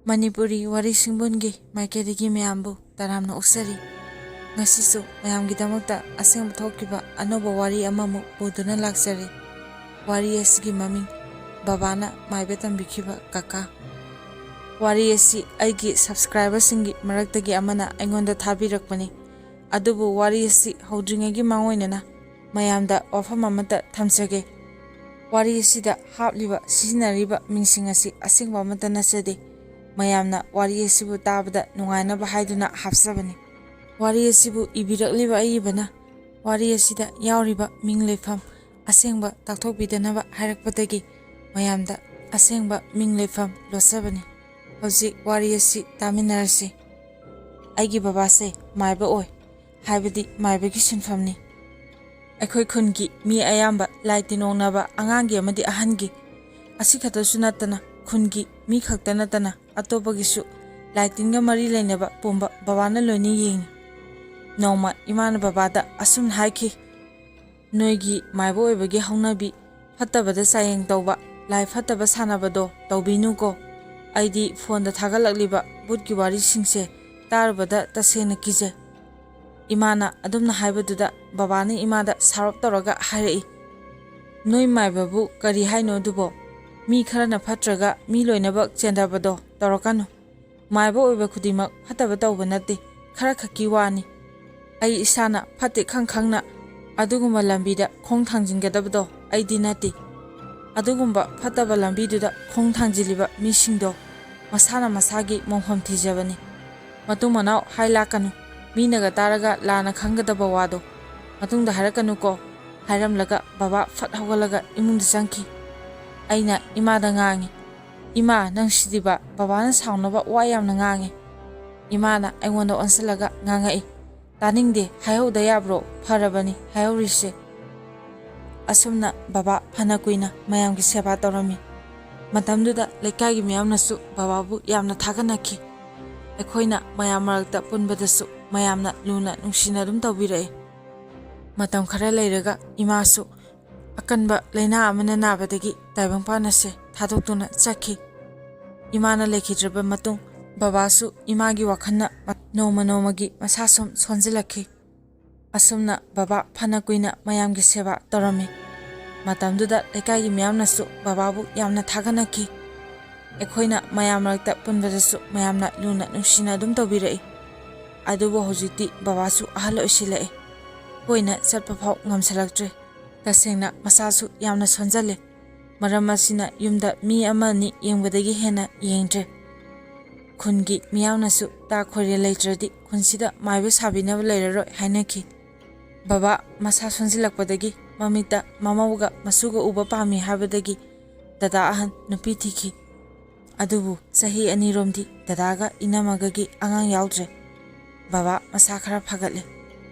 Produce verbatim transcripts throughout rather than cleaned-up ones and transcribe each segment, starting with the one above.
ꯃꯅꯤꯄꯨꯔꯤ ꯋꯥꯔꯤ ꯁꯤꯡꯕꯨꯟꯒꯤ ꯃꯥꯏꯀꯩꯗꯒꯤ ꯃꯌꯥꯝꯕꯨ ꯇꯔꯥꯝꯅ ꯑꯣꯛꯆꯔꯤ꯫ ꯉꯁꯤꯁꯨ ꯃꯌꯥꯝꯒꯤꯗꯃꯛꯇ ꯑꯁꯦꯡꯕ ꯊꯣꯛꯈꯤꯕ ꯑꯅꯧꯕ ꯋꯥꯔꯤ ꯑꯃꯃꯨꯛ ꯄꯨꯗꯨꯅ ꯂꯥꯛꯆꯔꯤ꯫ ꯋꯥꯔꯤ ꯑꯁꯤꯒꯤ ꯃꯃꯤꯡ, ꯕꯕꯥꯅ ꯃꯥꯏꯕ ꯇꯝꯕꯤꯈꯤꯕ ꯀꯀꯥ꯫ ꯋꯥꯔꯤ ꯑꯁꯤ ꯑꯩꯒꯤ subscriberꯁꯤꯡꯒꯤ ꯃꯔꯛꯇꯒꯤ ꯑꯃꯅ ꯑꯩꯉꯣꯟꯗ ꯊꯥꯕꯤꯔꯛꯄꯅꯤ꯫ ꯑꯗꯨꯕꯨ ꯋꯥꯔꯤ ꯑꯁꯤ ꯍꯧꯗ꯭ꯔꯤꯉꯩꯒꯤ ꯃꯥꯡꯑꯣꯏꯅꯅ ꯃꯌꯥꯝꯗ ꯋꯥꯐꯝ ꯑꯃꯠꯇ ꯊꯝꯖꯒꯦ꯫ ꯋꯥꯔꯤ ꯑꯁꯤꯗ ꯍꯥꯞꯂꯤꯕ, ꯁꯤꯖꯤꯟꯅꯔꯤꯕ ꯃꯤꯡꯁꯤꯡ ꯑꯁꯤ ꯑꯁꯦꯡꯕ ꯑꯃꯠꯇ ꯅꯠꯆꯗꯦ꯫ ꯃꯌꯥꯝꯅ ꯋꯥꯔꯤ ꯑꯁꯤꯕꯨ ꯇꯥꯕꯗ ꯅꯨꯡꯉꯥꯏꯅꯕ ꯍꯥꯏꯗꯨꯅ ꯍꯥꯞꯆꯕꯅꯤ꯫ ꯋꯥꯔꯤ ꯑꯁꯤꯕꯨ ꯏꯕꯤꯔꯛꯂꯤꯕ ꯑꯏꯕꯅ ꯋꯥꯔꯤ ꯑꯁꯤꯗ ꯌꯥꯎꯔꯤꯕ ꯃꯤꯡ ꯂꯩꯐꯝ ꯑꯁꯦꯡꯕ ꯇꯥꯛꯊꯣꯛꯄꯤꯗꯅꯕ ꯍꯥꯏꯔꯛꯄꯗꯒꯤ ꯃꯌꯥꯝꯗ ꯑꯁꯦꯡꯕ ꯃꯤꯡ ꯂꯩꯐꯝ ꯂꯣꯠꯆꯕꯅꯤ꯫ ꯍꯧꯖꯤꯛ ꯋꯥꯔꯤ ꯑꯁꯤ ꯇꯥꯃꯤꯟꯅꯔꯁꯤ꯫ ꯑꯩꯒꯤ ꯕꯕꯥꯁꯦ ꯃꯥꯏꯕ ꯑꯣꯏ ꯍꯥꯏꯕꯗꯤ ꯃꯥꯏꯕꯒꯤ ꯁꯤꯟꯐꯝꯅꯤ꯫ ꯑꯩꯈꯣꯏ ꯈꯨꯟꯒꯤ ꯃꯤ ꯑꯌꯥꯝꯕ ꯂꯥꯏ ꯇꯤꯟ ꯑꯣꯡꯅꯕ, ꯑꯉꯥꯡꯒꯤ ꯑꯃꯗꯤ ꯑꯍꯟꯒꯤ꯫ ꯑꯁꯤ ꯈꯛꯇꯁꯨ ꯅꯠꯇꯅ ꯈꯨꯟꯒꯤ ꯃꯤ ꯈꯛꯇ ꯅꯠꯇꯅ ꯑꯇꯣꯞꯄꯒꯤꯁꯨ ꯂꯥꯏ ꯇꯤꯟꯒ ꯃꯔꯤ ꯂꯩꯅꯕ ꯄꯨꯝꯕ ꯕꯕꯥꯅ ꯂꯣꯏꯅ ꯌꯦꯡꯉꯤ꯫ ꯅꯣꯡꯃ ꯏꯃꯥꯅ ꯕꯕꯥꯗ ꯑꯁꯨꯝꯅ ꯍꯥꯏꯈꯤ, "ꯅꯣꯏꯒꯤ ꯃꯥꯏꯕ ꯑꯣꯏꯕꯒꯤ ꯍꯧꯅꯕꯤ ꯐꯠꯇꯕꯗ ꯆꯥꯌꯦꯡ ꯇꯧꯕ, ꯂꯥꯏ ꯐꯠꯇꯕ ꯁꯥꯟꯅꯕꯗꯣ ꯇꯧꯕꯤꯅꯨꯀꯣ꯫ ꯑꯩꯗꯤ ꯐꯣꯟꯗ ꯊꯥꯒꯠꯂꯛꯂꯤꯕ ꯚꯨꯠꯀꯤ ꯋꯥꯔꯤꯁꯤꯡꯁꯦ ꯇꯥꯔꯨꯕꯗ ꯇꯁꯦꯡꯅ ꯀꯤꯖꯩ꯫" ꯏꯃꯥꯅ ꯑꯗꯨꯝꯅ ꯍꯥꯏꯕꯗꯨꯗ ꯕꯕꯥꯅ ꯏꯃꯥꯗ ꯁꯥꯎꯔꯞ ꯇꯧꯔꯒ ꯍꯥꯏꯔꯛꯏ, "ꯅꯣꯏ ꯃꯥꯏꯕꯕꯨ ꯀꯔꯤ ꯍꯥꯏꯅꯣ ꯑꯗꯨꯕꯣ? ꯃꯤ ꯈꯔꯅ ꯐꯠꯇ꯭ꯔꯒ ꯃꯤ ꯂꯣꯏꯅꯃꯛ ꯆꯦꯟꯗꯕꯗꯣ ꯇꯧꯔꯛꯀꯅꯨ꯫ ꯃꯥꯏꯕ ꯑꯣꯏꯕ ꯈꯨꯗꯤꯡꯃꯛ ꯐꯠꯇꯕ ꯇꯧꯕ ꯅꯠꯇꯦ, ꯈꯔ ꯈꯛꯀꯤ ꯋꯥꯅꯤ꯫ ꯑꯩ ꯏꯁꯥꯅ ꯐꯠꯇꯦ ꯈꯪ ꯈꯪꯅ ꯑꯗꯨꯒꯨꯝꯕ ꯂꯝꯕꯤꯗ ꯈꯣꯡ ꯊꯥꯡꯖꯤꯟꯒꯗꯕꯗꯣ ꯑꯩꯗꯤ ꯅꯠꯇꯦ꯫ ꯑꯗꯨꯒꯨꯝꯕ ꯐꯠꯇꯕ ꯂꯝꯕꯤꯗꯨꯗ ꯈꯣꯡ ꯊꯥꯡꯖꯤꯜꯂꯤꯕ ꯃꯤꯁꯤꯡꯗꯣ ꯃꯁꯥꯅ ꯃꯁꯥꯒꯤ ꯃꯣꯡꯐꯝ ꯊꯤꯖꯕꯅꯤ꯫ ꯃꯇꯨꯡ ꯃꯅꯥꯎ ꯍꯥꯏ ꯂꯥꯛꯀꯅꯨ, ꯃꯤꯅꯒ ꯇꯥꯔꯒ ꯂꯥꯟꯅ ꯈꯟꯒꯗꯕ ꯋꯥꯗꯣ ꯃꯇꯨꯡꯗ ꯍꯥꯏꯔꯛꯀꯅꯨꯀꯣ" ꯍꯥꯏꯔꯝꯂꯒ ꯕꯕꯥ ꯐꯠ ꯍꯧꯒꯠꯂꯒ ꯏꯃꯨꯡꯗ ꯆꯪꯈꯤ꯫ ꯑꯩꯅ ꯏꯃꯥꯗ ꯉꯥꯡꯉꯤ, "ꯏꯃꯥ, ꯅꯪ ꯁꯤꯗꯤꯕ, ꯕꯕꯥꯅ ꯁꯥꯎꯅꯕ ꯋꯥ ꯌꯥꯝꯅ ꯉꯥꯡꯉꯤ꯫" ꯏꯃꯥꯅ ꯑꯩꯉꯣꯟꯗ ꯑꯣꯟꯁꯤꯜꯂꯒ ꯉꯥꯡꯉꯛꯏ, "ꯇꯥꯅꯤꯡꯗꯦ, ꯍꯥꯏꯍꯧꯗ ꯌꯥꯕ꯭ꯔꯣ? ꯐꯔꯕꯅꯤ ꯍꯥꯏꯍꯧꯔꯤꯁꯦ꯫" ꯑꯁꯨꯝꯅ ꯕꯕꯥ ꯐꯅ ꯀꯨꯏꯅ ꯃꯌꯥꯝꯒꯤ ꯁꯦꯕꯥ ꯇꯧꯔꯝꯃꯤ꯫ ꯃꯇꯝꯗꯨꯗ ꯂꯩꯀꯥꯏꯒꯤ ꯃꯤꯌꯥꯝꯅꯁꯨ ꯕꯕꯥꯕꯨ ꯌꯥꯝꯅ ꯊꯥꯒꯠꯅꯈꯤ꯫ ꯑꯩꯈꯣꯏꯅ ꯃꯌꯥꯝ ꯃꯔꯛꯇ ꯄꯨꯟꯕꯗꯁꯨ ꯃꯌꯥꯝꯅ ꯂꯨꯅ ꯅꯨꯡꯁꯤꯅ ꯑꯗꯨꯝ ꯇꯧꯕꯤꯔꯛꯏ꯫ ꯃꯇꯝ ꯈꯔ ꯂꯩꯔꯒ ꯏꯃꯥꯁꯨ ꯑꯀꯟꯕ ꯂꯥꯏꯅꯥ ꯑꯃꯅ ꯅꯥꯕꯗꯒꯤ ꯇꯥꯏꯕꯪꯄꯥꯟ ꯑꯁꯦ ꯊꯥꯗꯣꯛꯇꯨꯅ ꯆꯠꯈꯤ꯫ ꯏꯃꯥꯅ ꯂꯩꯈꯤꯗ꯭ꯔꯕ ꯃꯇꯨꯡ, ꯕꯕꯥꯁꯨ ꯏꯃꯥꯒꯤ ꯋꯥꯈꯜꯅ ꯅꯣꯡꯃ ꯅꯣꯡꯃꯒꯤ ꯃꯁꯥ ꯁꯨꯝ ꯁꯣꯟꯖꯤꯜꯂꯛꯈꯤ꯫ ꯑꯁꯨꯝꯅ ꯕꯕꯥ ꯐꯅ ꯀꯨꯏꯅ ꯃꯌꯥꯝꯒꯤ ꯁꯦꯕꯥ ꯇꯧꯔꯝꯃꯤ꯫ ꯃꯇꯝꯗꯨꯗ ꯂꯩꯀꯥꯏꯒꯤ ꯃꯤꯌꯥꯝꯅꯁꯨ ꯕꯕꯥꯕꯨ ꯌꯥꯝꯅ ꯊꯥꯒꯠꯅꯈꯤ꯫ ꯑꯩꯈꯣꯏꯅ ꯃꯌꯥꯝ ꯃꯔꯛꯇ ꯄꯨꯟꯕꯗꯁꯨ ꯃꯌꯥꯝꯅ ꯂꯨꯅ ꯅꯨꯡꯁꯤꯅ ꯑꯗꯨꯝ ꯇꯧꯕꯤꯔꯛꯏ꯫ ꯑꯗꯨꯕꯨ ꯍꯧꯖꯤꯛꯇꯤ ꯕꯕꯥꯁꯨ ꯑꯍꯜ ꯑꯣꯏꯁꯤꯜꯂꯛꯑꯦ꯫ ꯀꯣꯏꯅ ꯆꯠꯄ ꯐꯥꯎ ꯉꯝꯁꯤꯜꯂꯛꯇ꯭ꯔꯦ꯫ ꯇꯁꯦꯡꯅ ꯃꯁꯥꯁꯨ ꯌꯥꯝꯅ ꯁꯣꯟꯖꯜꯂꯦ꯫ ꯃꯔꯝ ꯑꯁꯤꯅ ꯌꯨꯝꯗ ꯃꯤ ꯑꯃ ꯑꯅꯤ ꯌꯦꯡꯕꯗꯒꯤ ꯍꯦꯟꯅ ꯌꯦꯡꯗ꯭ꯔꯦ꯫ ꯈꯨꯟꯒꯤ ꯃꯤꯌꯥꯝꯅꯁꯨ ꯇꯥ ꯈꯣꯏꯔꯦꯜ ꯂꯩꯇ꯭ꯔꯗꯤ ꯈꯨꯟꯁꯤꯗ ꯃꯥꯏꯕ ꯁꯥꯕꯤꯅꯕ ꯂꯩꯔꯔꯣꯏ ꯍꯥꯏꯅꯈꯤ꯫ ꯕꯕꯥ ꯃꯁꯥ ꯁꯣꯟꯖꯤꯜꯂꯛꯄꯗꯒꯤ ꯃꯃꯤꯠꯇ ꯃꯃꯧꯒ ꯃꯁꯨꯒ ꯎꯕ ꯄꯥꯝꯃꯤ ꯍꯥꯏꯕꯗꯒꯤ ꯗꯗꯥ ꯑꯍꯟ ꯅꯨꯄꯤ ꯊꯤꯈꯤ꯫ ꯑꯗꯨꯕꯨ ꯆꯍꯤ ꯑꯅꯤꯔꯣꯝꯗꯤ ꯗꯗꯥꯒ ꯏꯅꯝꯃꯒꯒꯤ ꯑꯉꯥꯡ ꯌꯥꯎꯗ꯭ꯔꯦ꯫ ꯕꯕꯥ ꯃꯁꯥ ꯈꯔ ꯐꯒꯠꯂꯦ꯫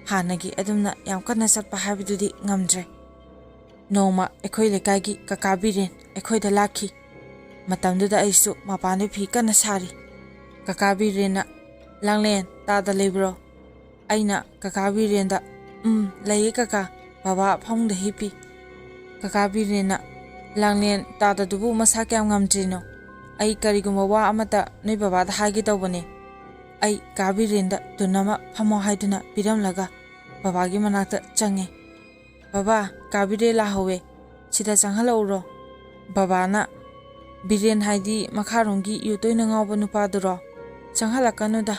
ꯍꯥꯟꯅꯒꯤ ꯑꯗꯨꯝꯅ ꯌꯥꯝ ꯀꯟꯅ ꯆꯠꯄ ꯍꯥꯏꯕꯗꯨꯗꯤ ꯉꯝꯗ꯭ꯔꯦ꯫ ꯅꯣꯡꯃ ꯑꯩꯈꯣꯏ ꯂꯩꯀꯥꯏꯒꯤ ꯀꯀꯥ ꯕꯤꯔꯦꯟ ꯑꯩꯈꯣꯏꯗ ꯂꯥꯛꯈꯤ꯫ ꯃꯇꯝꯗꯨꯗ ꯑꯩꯁꯨ ꯃꯄꯥꯟꯗ ꯐꯤ ꯀꯟꯅ ꯁꯥꯔꯤ꯫ ꯀꯀꯥ ꯕꯤꯔꯦꯟꯅ, "ꯂꯥꯡꯂꯦꯟ, ꯇꯥꯗ ꯂꯩꯕ꯭ꯔꯣ?" ꯑꯩꯅ ꯀꯀꯥ ꯕꯤꯔꯦꯟꯗ, "ꯎꯝ, ꯂꯩꯌꯦ ꯀꯀꯥ, ꯕꯕꯥ ꯐꯃꯨꯡꯗ ꯍꯤꯞꯄꯤ꯫" ꯀꯀꯥ ꯕꯤꯔꯦꯟꯅ, "ꯂꯥꯡꯂꯦꯟ, ꯇꯥꯗꯗꯨꯕꯨ ꯃꯁꯥ ꯀꯌꯥꯝ ꯉꯝꯗ꯭ꯔꯤꯅꯣ? ꯑꯩ ꯀꯔꯤꯒꯨꯝꯕ ꯋꯥ ꯑꯃꯇ ꯅꯣꯏ ꯕꯕꯥꯗ ꯍꯥꯏꯒꯦ ꯇꯧꯕꯅꯦ꯫" ꯑꯩ ꯀꯥ ꯕꯤꯔꯦꯟꯗ ꯇꯨꯟ ꯑꯃ ꯐꯝꯃꯣ ꯍꯥꯏꯗꯨꯅ ꯄꯤꯔꯝꯂꯒ ꯕꯕꯥꯒꯤ ꯃꯅꯥꯛꯇ ꯆꯪꯉꯦ꯫ "ꯕꯕꯥ, ꯀꯥ ꯕꯤꯔꯦꯟ ꯂꯥꯛꯍꯧꯋꯦ, ꯁꯤꯗ ꯆꯪꯍꯜꯂꯛꯎꯔꯣ?" ꯕꯕꯥꯅ, "ꯕꯤꯔꯦꯟ ꯍꯥꯏꯗꯤ ꯃꯈꯥꯔꯣꯝꯒꯤ ꯌꯨ ꯇꯣꯏꯅ ꯉꯥꯎꯕ ꯅꯨꯄꯥꯗꯨꯔꯣ? ꯆꯪꯍꯜꯂꯛꯀꯅꯨꯗ꯫"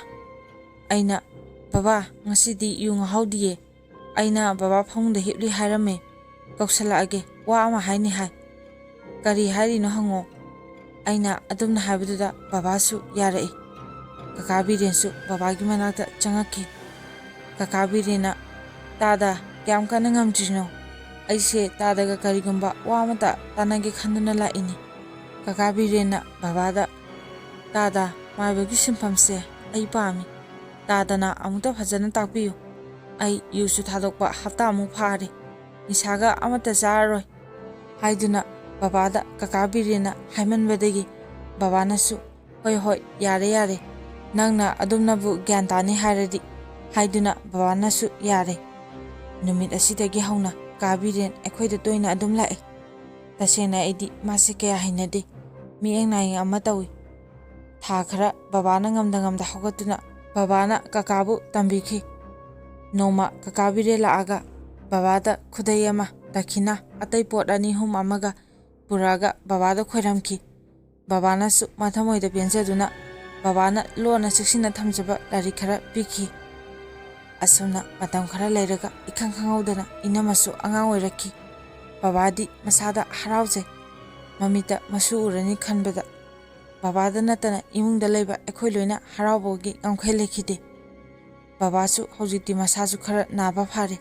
ꯑꯩꯅ, "ꯕꯕꯥ, ꯉꯁꯤꯗꯤ ꯌꯨ ꯉꯥꯎꯍꯧꯗꯤꯌꯦ꯫ ꯑꯩꯅ ꯕꯕꯥ ꯐꯃꯨꯡꯗ ꯍꯤꯞꯂꯤ ꯍꯥꯏꯔꯝꯃꯦ꯫ ꯀꯧꯁꯜꯂꯛꯑꯒꯦ, ꯋꯥ ꯑꯃ ꯍꯥꯏꯅꯤ ꯍꯥꯏ꯫" "ꯀꯔꯤ ꯍꯥꯏꯔꯤꯅꯣ ꯍꯪꯉꯣ꯫" ꯑꯩꯅ ꯑꯗꯨꯝꯅ ꯍꯥꯏꯕꯗꯨꯗ ꯕꯕꯥꯁꯨ ꯌꯥꯔꯛꯏ꯫ ꯀꯀꯥ ꯕꯤꯔꯦꯟꯁꯨ ꯕꯕꯥꯒꯤ ꯃꯅꯥꯛꯇ ꯆꯪꯉꯛꯈꯤ꯫ ꯀꯀꯥ ꯕꯤꯔꯦꯟꯅ, "ꯇꯥꯗ, ꯀꯌꯥꯝ ꯀꯟꯅ ꯉꯝꯗ꯭ꯔꯤꯅꯣ? ꯑꯩꯁꯦ ꯇꯥꯗꯒ ꯀꯔꯤꯒꯨꯝꯕ ꯋꯥ ꯑꯃꯇ ꯇꯥꯟꯅꯒꯦ ꯈꯟꯗꯨꯅ ꯂꯥꯛꯏꯅꯤ꯫" ꯀꯀꯥ ꯕꯤꯔꯦꯟꯅ ꯕꯕꯥꯗ, "ꯇꯥꯗ, ꯃꯥꯏꯕꯒꯤ ꯁꯤꯟꯐꯝꯁꯦ ꯑꯩ ꯄꯥꯝꯃꯤ꯫ ꯇꯥꯗꯅ ꯑꯃꯨꯛꯇ ꯐꯖꯅ ꯇꯥꯛꯄꯤꯌꯨ꯫ ꯑꯩ ꯌꯨꯁꯨ ꯊꯥꯗꯣꯛꯄ ꯍꯞꯇꯥꯃꯨꯛ ꯐꯥꯔꯦ꯫ ꯅꯤꯁꯥꯒ ꯑꯃꯠꯇ ꯆꯥꯔꯔꯣꯏ" ꯍꯥꯏꯗꯨꯅ ꯕꯕꯥꯗ ꯀꯀꯥ ꯕꯤꯔꯦꯟꯅ ꯍꯥꯏꯃꯟꯕꯗꯒꯤ ꯕꯕꯥꯅꯁꯨ, "ꯍꯣꯏ, ꯍꯣꯏ, ꯌꯥꯔꯦ, ꯌꯥꯔꯦ, ꯅꯪꯅ ꯑꯗꯨꯝꯅꯕꯨ ꯒ꯭ꯌꯥꯟ ꯇꯥꯅꯤ ꯍꯥꯏꯔꯗꯤ" ꯍꯥꯏꯗꯨꯅ ꯕꯕꯥꯅꯁꯨ ꯌꯥꯔꯦ꯫ ꯅꯨꯃꯤꯠ ꯑꯁꯤꯗꯒꯤ ꯍꯧꯅ ꯀꯥ ꯕꯤꯔꯦꯟ ꯑꯩꯈꯣꯏꯗ ꯇꯣꯏꯅ ꯑꯗꯨꯝ ꯂꯥꯛꯑꯦ꯫ ꯇꯁꯦꯡꯅ ꯑꯩꯗꯤ ꯃꯥꯁꯦ ꯀꯌꯥ ꯍꯩꯅꯗꯦ꯫ ꯃꯤꯠꯌꯦꯡ ꯅꯥꯌꯦꯡ ꯑꯃ ꯇꯧꯏ꯫ ꯊꯥ ꯈꯔ ꯕꯕꯥꯅ ꯉꯝꯗ ꯉꯝꯗ ꯍꯧꯒꯠꯇꯨꯅ ꯕꯕꯥꯅ ꯀꯀꯥꯕꯨ ꯇꯝꯕꯤꯈꯤ꯫ ꯅꯣꯡꯃ ꯀꯀꯥ ꯕꯤꯔꯦꯟ ꯂꯥꯛꯑꯒ ꯕꯕꯥꯗ ꯈꯨꯗꯩ ꯑꯃ, ꯗꯈꯤꯅꯥ, ꯑꯇꯩ ꯄꯣꯠ ꯑꯅꯤ ꯑꯍꯨꯝ ꯑꯃꯒ ꯄꯨꯔꯛꯑꯒ ꯕꯕꯥꯗ ꯈꯣꯏꯔꯝꯈꯤ꯫ ꯕꯕꯥꯅꯁꯨ ꯃꯊꯃꯣꯏꯗ ꯄꯦꯟꯖꯗꯨꯅ ꯕꯕꯥꯅ ꯂꯣꯟꯅ ꯆꯦꯛꯁꯤꯟꯅ ꯊꯝꯖꯕ ꯂꯥꯏꯔꯤꯛ ꯈꯔ ꯄꯤꯈꯤ꯫ ꯑꯁꯨꯝꯅ ꯃꯇꯝ ꯈꯔ ꯂꯩꯔꯒ ꯏꯈꯪ ꯈꯪꯍꯧꯗꯅ ꯏꯅꯝꯃꯁꯨ ꯑꯉꯥꯡ ꯑꯣꯏꯔꯛꯈꯤ꯫ ꯕꯕꯥꯗꯤ ꯃꯁꯥꯗ ꯍꯔꯥꯎꯖꯩ꯫ ꯃꯃꯤꯠꯇ ꯃꯁꯨ ꯎꯔꯅꯤ ꯈꯟꯕꯗ ꯕꯕꯥꯗ ꯅꯠꯇꯅ ꯏꯃꯨꯡꯗ ꯂꯩꯕ ꯑꯩꯈꯣꯏ ꯂꯣꯏꯅ ꯍꯔꯥꯎꯕꯒꯤ ꯉꯝꯈꯩ ꯂꯩꯈꯤꯗꯦ꯫ ꯕꯕꯥꯁꯨ ꯍꯧꯖꯤꯛꯇꯤ ꯃꯁꯥꯁꯨ ꯈꯔ ꯅꯥꯕ ꯐꯔꯦ꯫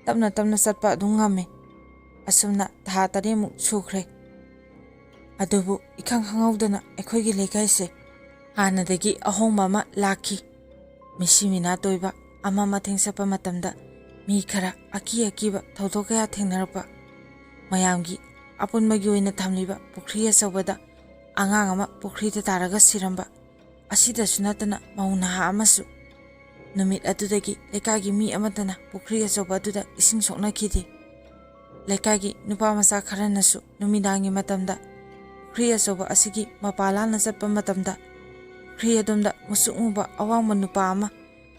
ꯇꯞꯅ ꯇꯞꯅ ꯆꯠꯄ ꯑꯗꯨꯝ ꯉꯝꯃꯦ꯫ ꯑꯁꯨꯝꯅ ꯊꯥ ꯇꯔꯦꯠꯃꯨꯛ ꯁꯨꯈ꯭ꯔꯦ꯫ ꯑꯗꯨꯕꯨ ꯏꯈꯪ ꯈꯪꯍꯧꯗꯅ ꯑꯩꯈꯣꯏꯒꯤ ꯂꯩꯀꯥꯏꯁꯦ ꯍꯥꯟꯅꯗꯒꯤ ꯑꯍꯣꯡꯕ ꯑꯃ ꯂꯥꯛꯈꯤ꯫ ꯃꯤꯁꯤ ꯃꯤꯅꯥ ꯇꯣꯏꯕ, ꯑꯃ ꯃꯊꯦꯡ ꯆꯠꯄ ꯃꯇꯝꯗ ꯃꯤ ꯈꯔ ꯑꯀꯤ ꯑꯀꯤꯕ ꯊꯧꯗꯣꯛ ꯀꯌꯥ ꯊꯦꯡꯅꯔꯛꯄ, ꯃꯌꯥꯝꯒꯤ ꯑꯄꯨꯟꯕꯒꯤ ꯑꯣꯏꯅ ꯊꯝꯂꯤꯕ ꯄꯨꯈ꯭ꯔꯤ ꯑꯆꯧꯕꯗ ꯑꯉꯥꯡ ꯑꯃ ꯄꯨꯈ꯭ꯔꯤꯗ ꯇꯥꯔꯒ ꯁꯤꯔꯝꯕ, ꯑꯁꯤꯗꯁꯨ ꯅꯠꯇꯅ ꯃꯧ ꯅꯍꯥ ꯑꯃꯁꯨ꯫ ꯅꯨꯃꯤꯠ ꯑꯗꯨꯗꯒꯤ ꯂꯩꯀꯥꯏꯒꯤ ꯃꯤ ꯑꯃꯠꯇꯅ ꯄꯨꯈ꯭ꯔꯤ ꯑꯆꯧꯕ ꯑꯗꯨꯗ ꯏꯁꯤꯡ ꯁꯣꯛꯅꯈꯤꯗꯦ꯫ ꯂꯩꯀꯥꯏꯒꯤ ꯅꯨꯄꯥ ꯃꯆꯥ ꯈꯔꯅꯁꯨ ꯅꯨꯃꯤꯗꯥꯡꯒꯤ ꯃꯇꯝꯗ ꯄꯨꯈ꯭ꯔꯤ ꯑꯆꯧꯕ ꯑꯁꯤꯒꯤ ꯃꯄꯥ ꯂꯥꯟꯅ ꯆꯠꯄ ꯃꯇꯝꯗ ꯄꯨꯈ꯭ꯔꯤ ꯑꯗꯣꯝꯗ ꯃꯨꯁꯨꯛ ꯃꯨꯕ ꯑꯋꯥꯡꯕ ꯅꯨꯄꯥ ꯑꯃ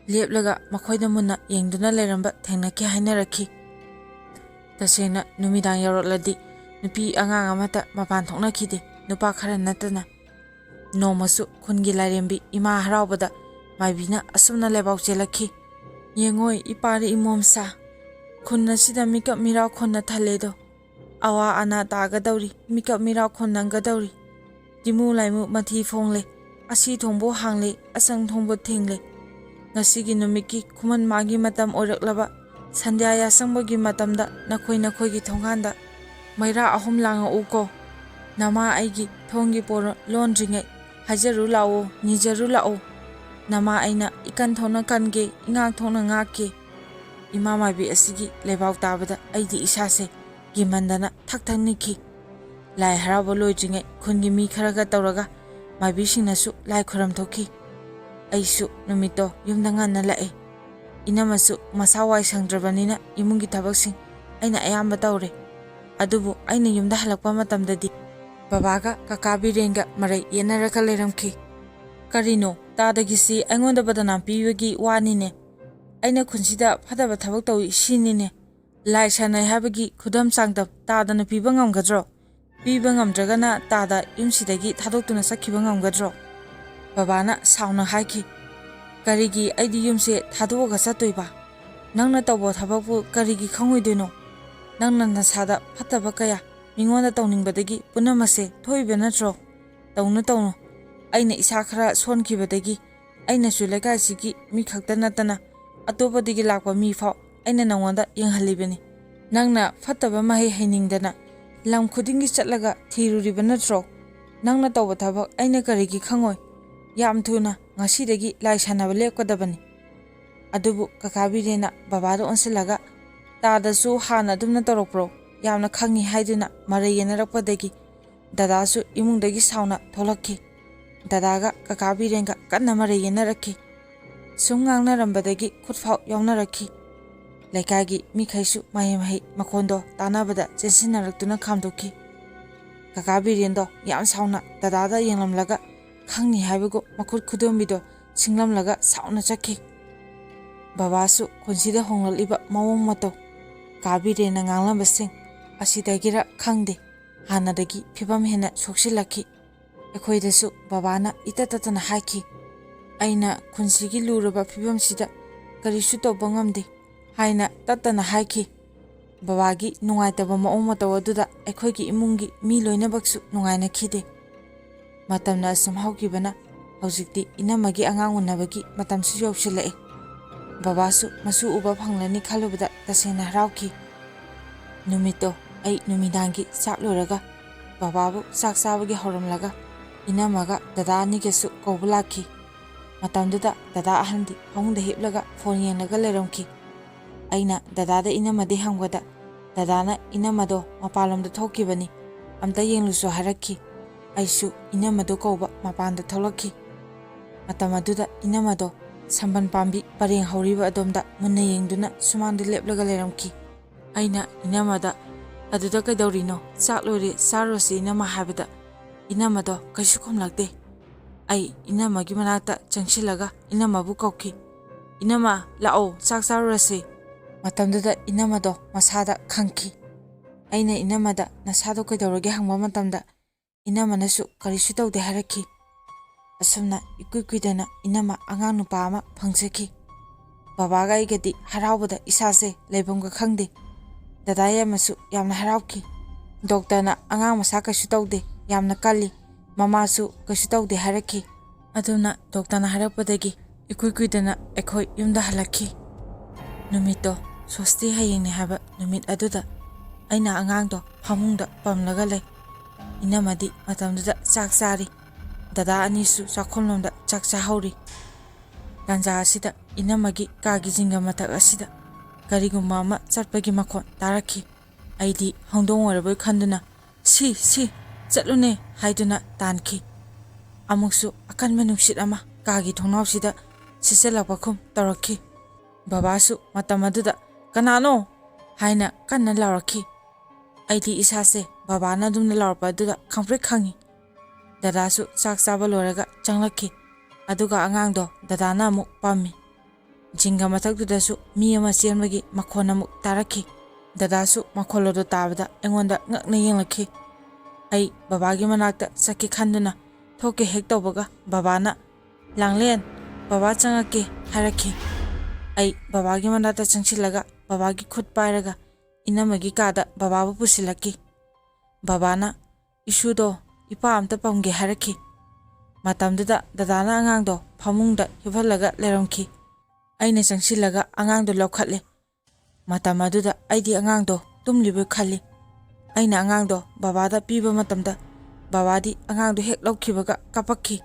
ꯂꯦꯞꯂꯒ ꯃꯈꯣꯏꯗ ꯃꯨꯟꯅ ꯌꯦꯡꯗꯨꯅ ꯂꯩꯔꯝꯕ ꯊꯦꯡꯅꯈꯤ ꯍꯥꯏꯅꯔꯛꯈꯤ꯫ ꯇꯁꯦꯡꯅ ꯅꯨꯃꯤꯗꯥꯡ ꯌꯧꯔꯛꯂꯗꯤ ꯅꯨꯄꯤ ꯑꯉꯥꯡ ꯑꯃꯠꯇ ꯃꯄꯥꯟ ꯊꯣꯛꯅꯈꯤꯗꯦ, ꯅꯨꯄꯥ ꯈꯔ ꯅꯠꯇꯅ꯫ ꯅꯣꯡꯃꯁꯨ ꯈꯨꯟꯒꯤ ꯂꯥꯏꯔꯦꯝꯕꯤ ꯏꯃꯥ ꯍꯔꯥꯎꯕꯗ ꯃꯥꯏꯕꯤꯅ ꯑꯁꯨꯝꯅ ꯂꯩꯕꯥꯎ ꯆꯦꯜꯂꯛꯈꯤ, "ꯌꯦꯡꯉꯣꯏ, ꯏꯄꯥꯔꯤ ꯏꯃꯣꯝꯁꯥ, ꯈꯨꯟ ꯑꯁꯤꯗ ꯃꯤꯀꯞ ꯃꯤꯔꯥꯎ ꯈꯣꯟꯅ ꯊꯜꯂꯦꯗꯣ꯫ ꯑꯋꯥ ꯑꯅꯥ ꯇꯥꯒꯗꯧꯔꯤ, ꯃꯤꯀꯞ ꯃꯤꯔꯥꯎ ꯈꯣꯟ ꯅꯪꯒꯗꯧꯔꯤ꯫ ꯇꯤꯃꯨ ꯂꯥꯏꯃꯨ ꯃꯊꯤ ꯐꯣꯡꯂꯦ, ꯑꯁꯤ ꯊꯣꯡꯕꯨ ꯍꯥꯡꯂꯦ, ꯑꯁꯪ ꯊꯣꯡꯕꯨ ꯊꯤꯡꯂꯦ꯫ ꯉꯁꯤꯒꯤ ꯅꯨꯃꯤꯠꯀꯤ ꯈꯨꯃꯟ ꯃꯥꯒꯤ ꯃꯇꯝ ꯑꯣꯏꯔꯛꯂꯕ ꯁꯟꯙ꯭ꯌꯥ ꯌꯥꯆꯪꯕꯒꯤ ꯃꯇꯝꯗ ꯅꯈꯣꯏ ꯅꯈꯣꯏꯒꯤ ꯊꯣꯡꯒꯥꯟꯗ ꯃꯩꯔꯥ ꯑꯍꯨꯝ ꯂꯥꯡꯉꯛꯎꯀꯣ꯫ ꯅꯃꯥ ꯑꯩꯒꯤ ꯊꯣꯡꯒꯤ ꯄꯣꯔꯣꯟ ꯂꯣꯟꯗ꯭ꯔꯤꯉꯩ ꯍꯥꯏꯖꯔꯨ ꯂꯥꯛꯑꯣ, ꯅꯤꯖꯔꯨ ꯂꯥꯛꯑꯣ꯫ ꯅꯃꯥ ꯑꯩꯅ ꯏꯀꯟ ꯊꯣꯛꯅ ꯀꯟꯒꯦ, ꯏꯉꯥꯛ ꯊꯣꯛꯅ ꯉꯥꯛꯀꯦ꯫" ꯏꯃꯥ ꯃꯥꯏꯕꯤ ꯑꯁꯤꯒꯤ ꯂꯩꯕꯥꯛ ꯇꯥꯕꯗ ꯑꯩꯗꯤ ꯏꯁꯥꯁꯦ ꯀꯤꯃꯟꯗꯅ ꯊꯛ ꯊꯛ ꯅꯤꯛꯈꯤ꯫ ꯂꯥꯏ ꯍꯔꯥꯎꯕ ꯂꯣꯏꯗ꯭ꯔꯤꯉꯩ ꯈꯨꯟꯒꯤ ꯃꯤ ꯈꯔꯒ ꯇꯧꯔꯒ ꯃꯥꯏꯕꯤꯁꯤꯡꯅꯁꯨ ꯂꯥꯏ ꯈꯨꯔꯝ ꯊꯣꯛꯈꯤ꯫ ꯑꯩꯁꯨ ꯅꯨꯃꯤꯠꯇꯣ ꯌꯨꯝꯗ ꯉꯟꯅ ꯂꯥꯛꯑꯦ꯫ ꯏꯅꯝꯃꯁꯨ ꯃꯁꯥ ꯋꯥꯏ ꯁꯪꯗ꯭ꯔꯕꯅꯤꯅ ꯏꯃꯨꯡꯒꯤ ꯊꯕꯛꯁꯤꯡ ꯑꯩꯅ ꯑꯌꯥꯝꯕ ꯇꯧꯔꯦ꯫ ꯑꯗꯨꯕꯨ ꯑꯩꯅ ꯌꯨꯝꯗ ꯍꯜꯂꯛꯄ ꯃꯇꯝꯗꯗꯤ ꯕꯕꯥꯒ ꯀꯀꯥ ꯕꯤꯔꯦꯟꯒ ꯃꯔꯩ ꯌꯦꯠꯅꯔꯒ ꯂꯩꯔꯝꯈꯤ꯫ "ꯀꯔꯤꯅꯣ? ꯇꯥꯗꯒꯤꯁꯤ ꯑꯩꯉꯣꯟꯗ ꯕꯗꯅꯥꯝ ꯄꯤꯕꯒꯤ ꯋꯥꯅꯤꯅꯦ꯫ ꯑꯩꯅ ꯈꯨꯟꯁꯤꯗ ꯐꯠꯇꯕ ꯊꯕꯛ ꯇꯧꯏ ꯁꯤꯅꯤꯅꯦ꯫ ꯂꯥꯏ ꯁꯥꯟꯅꯩ ꯍꯥꯏꯕꯒꯤ ꯈꯨꯗꯝ ꯆꯥꯡꯗꯝ ꯇꯥꯗꯅ ꯄꯤꯕ ꯉꯝꯒꯗ꯭ꯔꯣ? ꯄꯤꯕ ꯉꯝꯗ꯭ꯔꯒꯅ ꯇꯥꯗ ꯌꯨꯝꯁꯤꯗꯒꯤ ꯊꯥꯗꯣꯛꯇꯨꯅ ꯆꯠꯈꯤꯕ ꯉꯝꯒꯗ꯭ꯔꯣ?" ꯕꯕꯥꯅ ꯁꯥꯎꯅ ꯍꯥꯏꯈꯤ, "ꯀꯔꯤꯒꯤ ꯑꯩꯗꯤ ꯌꯨꯝꯁꯦ ꯊꯥꯗꯣꯛꯑꯒ ꯆꯠꯇꯣꯏꯕ? ꯅꯪꯅ ꯇꯧꯕ ꯊꯕꯛꯄꯨ ꯀꯔꯤꯒꯤ ꯈꯪꯉꯣꯏꯗꯣꯏꯅꯣ? ꯅꯪꯅ ꯅꯁꯥꯗ ꯐꯠꯇꯕ ꯀꯌꯥ ꯃꯤꯉꯣꯟꯗ ꯇꯧꯅꯤꯡꯕꯗꯒꯤ ꯄꯨꯝꯅꯃꯛꯁꯦ ꯊꯣꯛꯏꯕ ꯅꯠꯇ꯭ꯔꯣ? ꯇꯧꯅꯨ, ꯇꯧꯅꯨ꯫ ꯑꯩꯅ ꯏꯁꯥ ꯈꯔ ꯁꯣꯟꯈꯤꯕꯗꯒꯤ ꯑꯩꯅꯁꯨ ꯂꯩꯀꯥꯏꯁꯤꯒꯤ ꯃꯤ ꯈꯛꯇ ꯅꯠꯇꯅ ꯑꯇꯣꯞꯄꯗꯒꯤ ꯂꯥꯛꯄ ꯃꯤ ꯐꯥꯎ ꯑꯩꯅ ꯅꯪꯉꯣꯟꯗ ꯌꯦꯡꯍꯜꯂꯤꯕꯅꯤ꯫ ꯅꯪꯅ ꯐꯠꯇꯕ ꯃꯍꯩ ꯍꯩꯅꯤꯡꯗꯅ ꯂꯝ ꯈꯨꯗꯤꯡꯒꯤ ꯆꯠꯂꯒ ꯊꯤꯔꯨꯔꯤꯕ ꯅꯠꯇ꯭ꯔꯣ? ꯅꯪꯅ ꯇꯧꯕ ꯊꯕꯛ ꯑꯩꯅ ꯀꯔꯤꯒꯤ ꯈꯪꯉꯣꯏ? ꯌꯥꯝ ꯊꯨꯅ ꯉꯁꯤꯗꯒꯤ ꯂꯥꯏ ꯁꯥꯟꯅꯕ ꯂꯦꯞꯀꯗꯕꯅꯤ꯫" ꯑꯗꯨꯕꯨ ꯀꯀꯥ ꯕꯤꯔꯦꯟꯅ ꯕꯕꯥꯗ ꯑꯣꯟꯁꯤꯜꯂꯒ, "ꯇꯥꯗꯁꯨ ꯍꯥꯟꯅ ꯑꯗꯨꯝꯅ ꯇꯧꯔꯛꯄ꯭ꯔꯣ? ꯌꯥꯝꯅ ꯈꯪꯉꯤ" ꯍꯥꯏꯗꯨꯅ ꯃꯔꯩ ꯌꯦꯟꯅꯔꯛꯄꯗꯒꯤ ꯗꯗꯥꯁꯨ ꯏꯃꯨꯡꯗꯒꯤ ꯁꯥꯎꯅ ꯊꯣꯛꯂꯛꯈꯤ꯫ ꯗꯗꯥꯒ ꯀꯀꯥ ꯕꯤꯔꯦꯟꯒ ꯀꯟꯅ ꯃꯔꯩ ꯌꯦꯟꯅꯔꯛꯈꯤ꯫ ꯁꯨꯝ ꯉꯥꯡꯅꯔꯝꯕꯗꯒꯤ ꯈꯨꯠꯐꯥꯎ ꯌꯥꯎꯅꯔꯛꯈꯤ꯫ ꯂꯩꯀꯥꯏꯒꯤ ꯃꯤꯈꯩꯁꯨ ꯃꯍꯩ ꯃꯍꯩ ꯃꯈꯣꯟꯗꯣ ꯇꯥꯅꯕꯗ ꯆꯦꯟꯁꯤꯟꯅꯔꯛꯇꯨꯅ ꯈꯥꯝꯗꯣꯛꯈꯤ꯫ ꯀꯀꯥ ꯕꯤꯔꯦꯟꯗꯣ ꯌꯥꯝ ꯁꯥꯎꯅ ꯗꯗꯥꯗ ꯌꯦꯡꯂꯝꯂꯒ ꯈꯪꯅꯤ ꯍꯥꯏꯕꯒꯨꯝ ꯃꯈꯨꯠ ꯈꯨꯗꯣꯝꯕꯤꯗꯣ ꯁꯤꯡꯂꯝꯂꯒ ꯁꯥꯎꯅ ꯆꯠꯈꯤ꯫ ꯕꯕꯥꯁꯨ ꯈꯨꯟꯁꯤꯗ ꯍꯣꯡꯂꯛꯂꯤꯕ ꯃꯑꯣꯡ ꯃꯇꯧ, ꯀꯥ ꯕꯤꯔꯦꯟꯅ ꯉꯥꯡꯂꯝꯕꯁꯤꯡ ꯑꯁꯤꯗꯒꯤꯔ ꯈꯪꯗꯦ, ꯍꯥꯟꯅꯗꯒꯤ ꯐꯤꯕꯝ ꯍꯦꯟꯅ ꯁꯣꯛꯆꯤꯜꯂꯛꯈꯤ꯫ ꯑꯩꯈꯣꯏꯗꯁꯨ ꯕꯕꯥꯅ ꯏꯇꯠ ꯇꯠꯇꯅ ꯍꯥꯏꯈꯤ꯫ ꯑꯩꯅ ꯈꯨꯟꯁꯤꯒꯤ ꯂꯨꯔꯕ ꯐꯤꯕꯝꯁꯤꯗ ꯀꯔꯤꯁꯨ ꯇꯧꯕ ꯉꯝꯗꯦ ꯍꯥꯏꯅ ꯇꯠꯇꯅ ꯍꯥꯏꯈꯤ꯫ ꯕꯕꯥꯒꯤ ꯅꯨꯡꯉꯥꯏꯇꯕ ꯃꯑꯣꯡ ꯃꯇꯧ ꯑꯗꯨꯗ ꯑꯩꯈꯣꯏꯒꯤ ꯏꯃꯨꯡꯒꯤ ꯃꯤ ꯂꯣꯏꯅꯃꯛꯁꯨ ꯅꯨꯡꯉꯥꯏꯅꯈꯤꯗꯦ꯫ ꯃꯇꯝꯅ ꯑꯁꯨꯝ ꯍꯧꯈꯤꯕꯅ ꯍꯧꯖꯤꯛꯇꯤ ꯏꯅꯝꯃꯒꯤ ꯑꯉꯥꯡ ꯎꯅꯕꯒꯤ ꯃꯇꯝꯁꯨ ꯌꯧꯁꯤꯜꯂꯛꯑꯦ꯫ ꯕꯕꯥꯁꯨ ꯃꯁꯨ ꯎꯕ ꯐꯪꯂꯅꯤ ꯈꯜꯂꯨꯕꯗ ꯇꯁꯦꯡꯅ ꯍꯔꯥꯎꯈꯤ꯫ ꯅꯨꯃꯤꯠꯇꯣ ꯑꯩ ꯅꯨꯃꯤꯗꯥꯡꯒꯤ ꯆꯥꯛ ꯂꯣꯏꯔꯒ ꯕꯕꯥꯕꯨ ꯆꯥꯛ ꯆꯥꯕꯒꯤ ꯍꯧꯔꯝꯂꯒ ꯏꯅꯝꯃꯒ ꯗꯗꯥ ꯑꯅꯤꯒꯁꯨ ꯀꯧꯕ ꯂꯥꯛꯈꯤ꯫ ꯃꯇꯝꯗꯨꯗ ꯗꯗꯥ ꯑꯍꯟꯗꯤ ꯐꯃꯨꯡꯗ ꯍꯤꯞꯂꯒ ꯐꯣꯟ ꯌꯦꯡꯂꯒ ꯂꯩꯔꯝꯈꯤ꯫ ꯑꯩꯅ ꯗꯗꯥꯗ ꯏꯅꯝꯃꯗꯤ ꯍꯪꯕꯗ, ꯗꯗꯥꯅ ꯏꯅꯝꯃꯗꯣ ꯃꯄꯥꯟꯂꯣꯝꯗ ꯊꯣꯛꯈꯤꯕꯅꯤ, ꯑꯝꯇ ꯌꯦꯡꯂꯨꯁꯣ ꯍꯥꯏꯔꯛꯈꯤ꯫ ꯑꯩꯁꯨ ꯏꯅꯝꯃꯗꯣ ꯀꯧꯕ ꯃꯄꯥꯟꯗ ꯊꯣꯛꯂꯛꯈꯤ꯫ ꯃꯇꯝ ꯑꯗꯨꯗ ꯏꯅꯝꯃꯗꯣ ꯁꯝꯕꯜ ꯄꯥꯝꯕꯤ ꯄꯔꯦꯡ ꯍꯧꯔꯤꯕ ꯑꯗꯣꯝꯗ ꯃꯨꯟꯅ ꯌꯦꯡꯗꯨꯅ ꯁꯨꯃꯥꯡꯗ ꯂꯦꯞꯂꯒ ꯂꯩꯔꯝꯈꯤ꯫ ꯑꯩꯅ ꯏꯅꯝꯃꯗ, "ꯑꯗꯨꯗ ꯀꯩꯗꯧꯔꯤꯅꯣ? ꯆꯥꯛ ꯂꯣꯏꯔꯦ, ꯆꯥꯔꯨꯔꯁꯤ ꯏꯅꯝꯃ" ꯍꯥꯏꯕꯗ, ꯏꯅꯝꯃꯗꯣ ꯀꯩꯁꯨ ꯈꯨꯝꯂꯛꯇꯦ꯫ ꯑꯩ ꯏꯅꯝꯃꯒꯤ ꯃꯅꯥꯛꯇ ꯆꯪꯁꯤꯜꯂꯒ ꯏꯅꯝꯃꯕꯨ ꯀꯧꯈꯤ꯫ "ꯏꯅꯝꯃ, ꯂꯥꯛꯑꯣ, ꯆꯥꯛ ꯆꯥꯔꯨꯔꯁꯤ꯫" ꯃꯇꯝꯗꯨꯗ ꯏꯅꯝꯃꯗꯣ ꯃꯁꯥꯗ ꯈꯪꯈꯤ꯫ ꯑꯩꯅ ꯏꯅꯝꯃꯗ "ꯅꯁꯥꯗꯣ ꯀꯩꯗꯧꯔꯒꯦ?" ꯍꯪꯕ ꯃꯇꯝꯗ ꯏꯅꯝꯃꯅꯁꯨ "ꯀꯔꯤꯁꯨ ꯇꯧꯗꯦ" ꯍꯥꯏꯔꯛꯈꯤ꯫ ꯑꯁꯨꯝꯅ ꯏꯀꯨꯏ ꯀꯨꯏꯗꯅ ꯏꯅꯝꯃ ꯑꯉꯥꯡ ꯅꯨꯄꯥ ꯑꯃ ꯐꯪꯖꯈꯤ꯫ ꯕꯕꯥꯒ ꯑꯩꯒꯗꯤ ꯍꯔꯥꯎꯕꯗ ꯏꯁꯥꯁꯦ ꯂꯩꯐꯝꯒ ꯈꯪꯗꯦ꯫ ꯗꯗꯥ ꯌꯥꯏꯃꯁꯨ ꯌꯥꯝꯅ ꯍꯔꯥꯎꯈꯤ꯫ ꯗꯣꯛꯇꯔꯅ "ꯑꯉꯥꯡ ꯃꯁꯥ ꯀꯩꯁꯨ ꯇꯧꯗꯦ, ꯌꯥꯝꯅ ꯀꯜꯂꯤ, ꯃꯃꯥꯁꯨ ꯀꯩꯁꯨ ꯇꯧꯗꯦ" ꯍꯥꯏꯔꯛꯈꯤ꯫ ꯑꯗꯨꯅ ꯗꯣꯛꯇꯔꯅ ꯍꯥꯏꯔꯛꯄꯗꯒꯤ ꯏꯀꯨꯏ ꯀꯨꯏꯗꯅ ꯑꯩꯈꯣꯏ ꯌꯨꯝꯗ ꯍꯜꯂꯛꯈꯤ꯫ ꯅꯨꯃꯤꯠꯇꯣ ꯁꯣꯁꯇꯤ ꯍꯌꯦꯡꯅꯤ ꯍꯥꯏꯕ ꯅꯨꯃꯤꯠ ꯑꯗꯨꯗ ꯑꯩꯅ ꯑꯉꯥꯡꯗꯣ ꯐꯃꯨꯡꯗ ꯄꯝꯂꯒ ꯂꯩ꯫ ꯏꯅꯝꯃꯗꯤ ꯃꯇꯝꯗꯨꯗ ꯆꯥꯛ ꯆꯥꯔꯤ꯫ ꯗꯗꯥ ꯑꯅꯤꯁꯨ ꯆꯥꯛꯈꯨꯝꯂꯣꯝꯗ ꯆꯥꯛ ꯆꯥꯍꯧꯔꯤ꯫ ꯇꯥꯟꯖꯥ ꯑꯁꯤꯗ ꯏꯅꯝꯃꯒꯤ ꯀꯥꯒꯤ ꯖꯤꯡꯒ ꯃꯊꯛ ꯑꯁꯤꯗ ꯀꯔꯤꯒꯨꯝꯕ ꯑꯃ ꯆꯠꯄꯒꯤ ꯃꯈꯣꯟ ꯇꯥꯔꯛꯈꯤ꯫ ꯑꯩꯗꯤ ꯍꯧꯗꯣꯡ ꯑꯣꯏꯔꯕꯣꯏ ꯈꯟꯗꯨꯅ "ꯁꯤ, ꯁꯤ, ꯆꯠꯂꯨꯅꯦ" ꯍꯥꯏꯗꯨꯅ ꯇꯥꯟꯈꯤ꯫ ꯑꯃꯨꯛꯁꯨ ꯑꯀꯟꯕ ꯅꯨꯡꯁꯤꯠ ꯑꯃ ꯀꯥꯒꯤ ꯊꯣꯡꯅꯥꯎꯁꯤꯗ ꯁꯤꯠꯆꯜꯂꯛꯄꯒꯨꯝ ꯇꯧꯔꯛꯈꯤ꯫ ꯕꯕꯥꯁꯨ ꯃꯇꯝ ꯑꯗꯨꯗ "ꯀꯅꯥꯅꯣ?" ꯍꯥꯏꯅ ꯀꯟꯅ ꯂꯥꯎꯔꯛꯈꯤ꯫ ꯑꯩꯗꯤ ꯏꯁꯥꯁꯦ ꯕꯕꯥꯅ ꯑꯗꯨꯝꯅ ꯂꯥꯎꯔꯛꯄ ꯑꯗꯨꯗ ꯈꯪꯄ꯭ꯔꯦꯛ ꯈꯪꯉꯤ꯫ ꯗꯗꯥꯁꯨ ꯆꯥꯛ ꯆꯥꯕ ꯂꯣꯏꯔꯒ ꯆꯪꯂꯛꯈꯤ꯫ ꯑꯗꯨꯒ ꯑꯉꯥꯡꯗꯣ ꯗꯗꯥꯅ ꯑꯃꯨꯛ ꯄꯝꯃꯤ꯫ ꯖꯤꯡꯒ ꯃꯊꯛꯇꯨꯗꯁꯨ ꯃꯤ ꯑꯃ ꯆꯦꯟꯕꯒꯤ ꯃꯈꯣꯟ ꯑꯃꯨꯛ ꯇꯥꯔꯛꯈꯤ꯫ ꯗꯗꯥꯁꯨ ꯃꯈꯣꯜ ꯑꯗꯨ ꯇꯥꯕꯗ ꯑꯩꯉꯣꯟꯗ ꯉꯛꯅ ꯌꯦꯡꯂꯛꯈꯤ꯫ ꯑꯩ ꯕꯕꯥꯒꯤ ꯃꯅꯥꯛꯇ ꯆꯠꯀꯦ ꯈꯟꯗꯨꯅ ꯊꯣꯛꯀꯦ ꯍꯦꯛ ꯇꯧꯕꯒ ꯕꯕꯥꯅ "ꯂꯥꯡꯂꯦꯟ, ꯕꯕꯥ ꯆꯪꯉꯛꯀꯦ" ꯍꯥꯏꯔꯛꯈꯤ꯫ ꯑꯩ ꯕꯕꯥꯒꯤ ꯃꯅꯥꯛꯇ ꯆꯪꯁꯤꯜꯂꯒ ꯕꯕꯥꯒꯤ ꯈꯨꯠ ꯄꯥꯏꯔꯒ ꯏꯅꯝꯃꯒꯤ ꯀꯥꯗ ꯕꯕꯥꯕꯨ ꯄꯨꯁꯤꯜꯂꯛꯈꯤ꯫ ꯕꯕꯥꯅ "ꯏꯁꯨꯗꯣ ꯏꯄꯥ ꯑꯝꯇ ꯄꯝꯒꯦ" ꯍꯥꯏꯔꯛꯈꯤ꯫ ꯃꯇꯝꯗꯨꯗ ꯗꯗꯥꯅ ꯑꯉꯥꯡꯗꯣ ꯐꯃꯨꯡꯗ ꯍꯤꯞꯍꯜꯂꯒ ꯂꯩꯔꯝꯈꯤ꯫ ꯑꯩꯅ ꯆꯪꯁꯤꯜꯂꯒ ꯑꯉꯥꯡꯗꯣ ꯂꯧꯈꯠꯂꯦ꯫ ꯃꯇꯝ ꯑꯗꯨꯗ ꯑꯩꯗꯤ ꯑꯉꯥꯡꯗꯣ ꯇꯨꯝꯂꯤꯕꯣꯏ ꯈꯜꯂꯤ꯫ ꯑꯩꯅ ꯑꯉꯥꯡꯗꯣ ꯕꯕꯥꯗ ꯄꯤꯕ ꯃꯇꯝꯗ ꯕꯕꯥꯗꯤ ꯑꯉꯥꯡꯗꯣ ꯍꯦꯛ ꯂꯧꯈꯤꯕꯒ ꯀꯥꯄꯛꯈꯤ꯫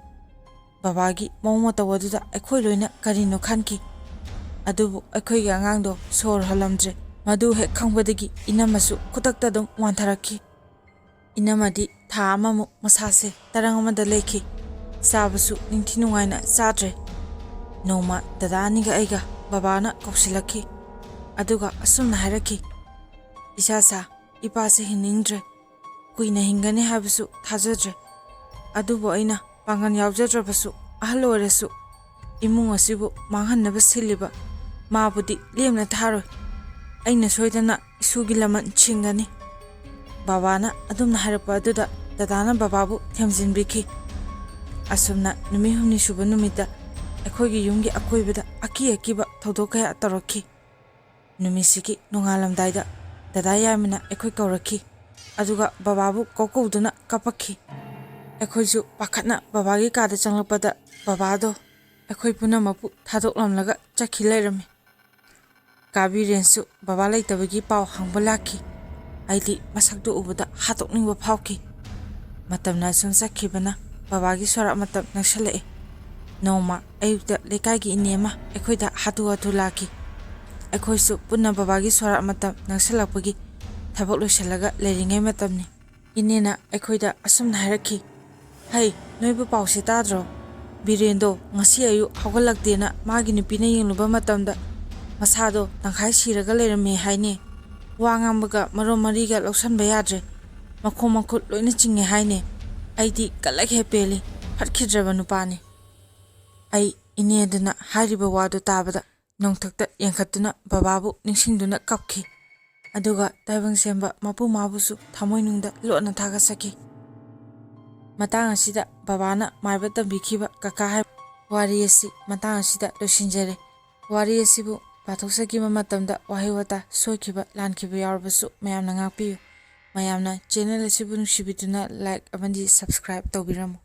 ꯕꯕꯥꯒꯤ ꯃꯑꯣꯡ ꯃꯇꯧ ꯑꯗꯨꯗ ꯑꯩꯈꯣꯏ ꯂꯣꯏꯅ ꯀꯔꯤꯅꯣ ꯈꯟꯈꯤ꯫ ꯑꯗꯨꯕꯨ ꯑꯩꯈꯣꯏꯒꯤ ꯑꯉꯥꯡꯗꯣ ꯁꯣꯔ ꯍꯣꯜꯂꯝꯗ꯭ꯔꯦ꯫ ꯃꯗꯨ ꯍꯦꯛ ꯈꯪꯕꯗꯒꯤ ꯏꯅꯝꯃꯁꯨ ꯈꯨꯗꯛꯇ ꯑꯗꯨꯝ ꯋꯥꯟꯊꯔꯛꯈꯤ꯫ ꯏꯅꯝꯃꯗꯤ ꯊꯥ ꯑꯃꯃꯨꯛ ꯃꯁꯥꯁꯦ ꯇꯔꯪ ꯑꯃꯗ ꯂꯩꯈꯤ꯫ ꯆꯥꯕꯁꯨ ꯅꯤꯡꯊꯤ ꯅꯨꯡꯉꯥꯏꯅ ꯆꯥꯗ꯭ꯔꯦ꯫ ꯅꯣꯡꯃ ꯗꯗꯥ ꯑꯅꯤꯒ ꯑꯩꯒ ꯕꯕꯥꯅ ꯀꯧꯁꯤꯜꯂꯛꯈꯤ꯫ ꯑꯗꯨꯒ ꯑꯁꯨꯝꯅ ꯍꯥꯏꯔꯛꯈꯤ, "ꯏꯁꯥꯁꯥ, ꯏꯄꯥꯁꯦ ꯍꯤꯡꯅꯤꯡꯗ꯭ꯔꯦ꯫ ꯀꯨꯏꯅ ꯍꯤꯡꯒꯅꯤ ꯍꯥꯏꯕꯁꯨ ꯊꯥꯖꯗ꯭ꯔꯦ꯫ ꯑꯗꯨꯕꯨ ꯑꯩꯅ ꯄꯥꯡꯒꯜ ꯌꯥꯎꯖꯗ꯭ꯔꯕꯁꯨ, ꯑꯍꯜ ꯑꯣꯏꯔꯁꯨ ꯏꯃꯨꯡ ꯑꯁꯤꯕꯨ ꯃꯥꯡꯍꯟꯅꯕ ꯁꯤꯜꯂꯤꯕ ꯃꯥꯕꯨꯗꯤ ꯂꯦꯝꯅ ꯊꯥꯔꯣꯏ꯫ ꯑꯩꯅ ꯁꯣꯏꯗꯅ ꯏꯁꯨꯒꯤ ꯂꯃꯟ ꯁꯤꯡꯒꯅꯤ꯫ ꯕꯕꯥꯅ ꯑꯗꯨꯝꯅ ꯍꯥꯏꯔꯛꯄ ꯑꯗꯨꯗ ꯗꯗꯥꯅ ꯕꯕꯥꯕꯨ ꯊꯦꯝꯖꯤꯟꯕꯤꯈꯤ꯫ ꯑꯁꯨꯝꯅ ꯅꯨꯃꯤꯠ ꯍꯨꯝꯅꯤ ꯁꯨꯕ ꯅꯨꯃꯤꯠꯇ ꯑꯩꯈꯣꯏꯒꯤ ꯌꯨꯝꯒꯤ ꯑꯀꯣꯏꯕꯗ ꯑꯀꯤ ꯑꯀꯤꯕ ꯊꯧꯗꯣꯛ ꯀꯌꯥ ꯇꯧꯔꯛꯈꯤ꯫ ꯅꯨꯃꯤꯠꯁꯤꯒꯤ ꯅꯣꯡꯉꯥꯜꯂꯝꯗꯥꯏꯗ ꯗꯗꯥ ꯌꯥꯏꯃꯅ ꯑꯩꯈꯣꯏ ꯀꯧꯔꯛꯈꯤ, ꯑꯗꯨꯒ ꯕꯕꯥꯕꯨ ꯀꯧꯀꯧꯗꯨꯅ ꯀꯞꯄꯛꯈꯤ꯫ ꯑꯩꯈꯣꯏꯁꯨ ꯄꯥꯈꯠꯅ ꯕꯕꯥꯒꯤ ꯀꯥꯗ ꯆꯪꯂꯛꯄꯗ ꯕꯕꯥꯗꯣ ꯑꯩꯈꯣꯏ ꯄꯨꯝꯅꯃꯛꯄꯨ ꯊꯥꯗꯣꯛꯂꯝꯂꯒ ꯆꯠꯈꯤ ꯂꯩꯔꯝꯃꯤ꯫ ꯀꯥ ꯕꯤꯔꯦꯟꯁꯨ ꯕꯕꯥ ꯂꯩꯇꯕꯒꯤ ꯄꯥꯎ ꯍꯪꯕ ꯂꯥꯛꯈꯤ꯫ ꯑꯩꯗꯤ ꯃꯁꯛꯇꯨ ꯎꯕꯗ ꯍꯥꯠꯇꯣꯛꯅꯤꯡꯕ ꯐꯥꯎꯈꯤ꯫ ꯃꯇꯝꯅ ꯑꯁꯨꯝ ꯆꯠꯈꯤꯕꯅ ꯕꯕꯥꯒꯤ ꯁꯣꯔꯥꯠ ꯃꯇꯝ ꯅꯛꯁꯜꯂꯛꯑꯦ꯫ ꯅꯣꯡꯃ ꯑꯌꯨꯛꯇ ꯂꯩꯀꯥꯏꯒꯤ ꯏꯅꯦ ꯑꯃ ꯑꯩꯈꯣꯏꯗ ꯍꯥꯊꯨ ꯍꯥꯊꯨ ꯂꯥꯛꯈꯤ꯫ ꯑꯩꯈꯣꯏꯁꯨ ꯄꯨꯟꯅ ꯕꯕꯥꯒꯤ ꯁꯣꯔꯥꯠ ꯃꯇꯝ ꯅꯛꯁꯜꯂꯛꯄꯒꯤ ꯊꯕꯛ ꯂꯣꯏꯁꯤꯜꯂꯒ ꯂꯩꯔꯤꯉꯩ ꯃꯇꯝꯅꯤ꯫ ꯏꯅꯦꯅ ꯑꯩꯈꯣꯏꯗ ꯑꯁꯨꯝꯅ ꯍꯥꯏꯔꯛꯈꯤ, "ꯍꯩ, ꯅꯣꯏꯕꯨ ꯄꯥꯎꯁꯦ ꯇꯥꯗ꯭ꯔꯣ? ꯕꯤꯔꯦꯟꯗꯣ ꯉꯁꯤ ꯑꯌꯨꯛ ꯍꯧꯒꯠꯂꯛꯇꯦꯅ ꯃꯥꯒꯤ ꯅꯨꯄꯤꯅ ꯌꯦꯡꯂꯨꯕ ꯃꯇꯝꯗ ꯃꯁꯥꯗꯣ ꯇꯪꯈꯥꯏ ꯁꯤꯔꯒ ꯂꯩꯔꯝꯃꯦ ꯍꯥꯏꯅꯦ꯫ ꯋꯥ ꯉꯥꯡꯕꯒ ꯃꯔꯣꯟ ꯃꯔꯤꯒ ꯂꯧꯁꯟꯕ ꯌꯥꯗ꯭ꯔꯦ꯫ ꯃꯈꯣꯡ ꯃꯈꯨꯠ ꯂꯣꯏꯅ ꯆꯤꯡꯉꯦ ꯍꯥꯏꯅꯦ꯫ ꯑꯩꯗꯤ ꯀꯂꯛ ꯍꯦꯛ ꯄꯦꯜꯂꯤ꯫ ꯐꯠꯈꯤꯗ꯭ꯔꯕ ꯅꯨꯄꯥꯅꯤ꯫" ꯑꯩ ꯏꯅꯦꯗꯨꯅ ꯍꯥꯏꯔꯤꯕ ꯋꯥꯗꯨ ꯇꯥꯕꯗ ꯅꯣꯡꯊꯛꯇ ꯌꯦꯡꯈꯠꯇꯨꯅ ꯕꯕꯥꯕꯨ ꯅꯤꯡꯁꯤꯡꯗꯨꯅ ꯀꯞꯈꯤ꯫ ꯑꯗꯨꯒ ꯇꯥꯏꯕꯪ ꯁꯦꯝꯕ ꯃꯄꯨ ꯃꯥꯕꯨꯁꯨ ꯊꯃꯣꯏꯅꯨꯡꯗ ꯂꯣꯠꯅ ꯊꯥꯒꯠꯆꯈꯤ꯫ ꯃꯇꯥꯡ ꯑꯁꯤꯗ ꯕꯕꯥꯅ ꯃꯥꯏꯕ ꯇꯝꯕꯤꯈꯤꯕ ꯀꯀꯥ ꯍꯥꯏꯕ ꯋꯥꯔꯤ ꯑꯁꯤ ꯃꯇꯥꯡ ꯑꯁꯤꯗ ꯂꯣꯏꯁꯤꯟꯖꯔꯦ꯫ ꯋꯥꯔꯤ ꯑꯁꯤꯕꯨ ꯄꯥꯊꯣꯛꯆꯈꯤꯕ ꯃꯇꯝꯗ ꯋꯥꯍꯩ ꯋꯥꯇꯥ ꯁꯣꯏꯈꯤꯕ ꯂꯥꯟꯈꯤꯕ ꯌꯥꯎꯔꯕꯁꯨ ꯃꯌꯥꯝꯅ ꯉꯥꯛꯄꯤꯌꯨ꯫ ꯃꯌꯥꯝꯅ ꯆꯦꯅꯦꯜ ꯑꯁꯤꯕꯨ ꯅꯨꯡꯁꯤꯕꯤꯗꯨꯅ ꯂꯥꯏꯛ ꯑꯃꯗꯤ ꯁꯕꯁꯀ꯭ꯔꯥꯏꯕ ꯇꯧꯕꯤꯔꯝꯃꯨ꯫